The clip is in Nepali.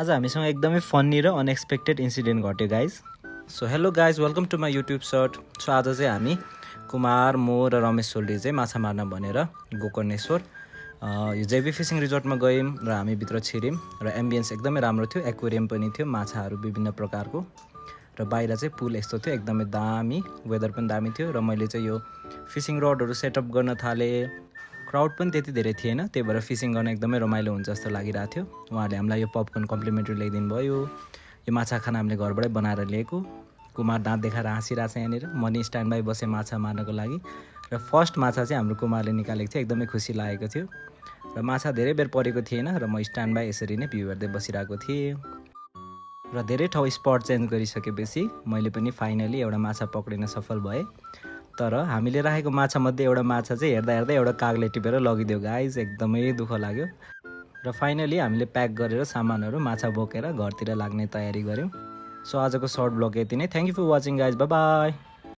आज हामीसँग एकदमै फन्नी र अनएक्सपेक्टेड इन्सिडेन्ट घट्यो guys. So hello guys, welcome to my YouTube short. So आज चाहिँ हामी कुमार, म र रमेश सोल्टी चाहिँ माछा मार्न भनेर गोकर्णेश्वर यो जेबी फिसिङ रिजोर्टमा गयौँ र हामी भित्र छिर्यौँ र एम्बियन्स एकदमै राम्रो थियो। एक्वेरियम पनि थियो, माछाहरू विभिन्न प्रकारको, र बाहिर चाहिँ पुल यस्तो थियो, एकदमै दामी, वेदर पनि दामी थियो। र मैले चाहिँ यो फिसिङ रडहरू सेटअप गर्न थालेँ। क्राउड पनि त्यति धेरै थिएन, त्यही भएर फिसिङ गर्न एकदमै रमाइलो हुन्छ जस्तो लागिरहेको थियो। उहाँहरूले हामीलाई यो पपकर्न कम्प्लिमेन्ट्री ल्याइदिनु भयो। यो माछा खाना हामीले घरबाटै बनाएर ल्याएको। कुमार दाँत देखाएर हाँसिरहेको छ यहाँनिर। म नि स्ट्यान्ड बाई बसेँ माछा मार्नको लागि, र फर्स्ट माछा चाहिँ हाम्रो कुमारले निकालेको थियो। एकदमै खुसी लागेको थियो र माछा धेरै बेर परेको थिएन र म स्ट्यान्ड बाई यसरी नै भ्यू हेर्दै बसिरहेको थिएँ। र धेरै ठाउँ स्पट चेन्ज गरिसकेपछि मैले पनि फाइनली एउटा माछा पक्रिन सफल भएँ। तर हामीले राखेको माछामध्ये एउटा माछा चाहिँ हेर्दा हेर्दा एउटा कागले टिपेर लगिदियो गाइज। एकदमै दुःख लाग्यो। र फाइनली हामीले प्याक गरेर सामानहरू माछा बोकेर घरतिर लाग्ने तयारी गऱ्यौँ। सो आजको सर्ट ब्लग यति नै। Thank you for watching guys, bye by.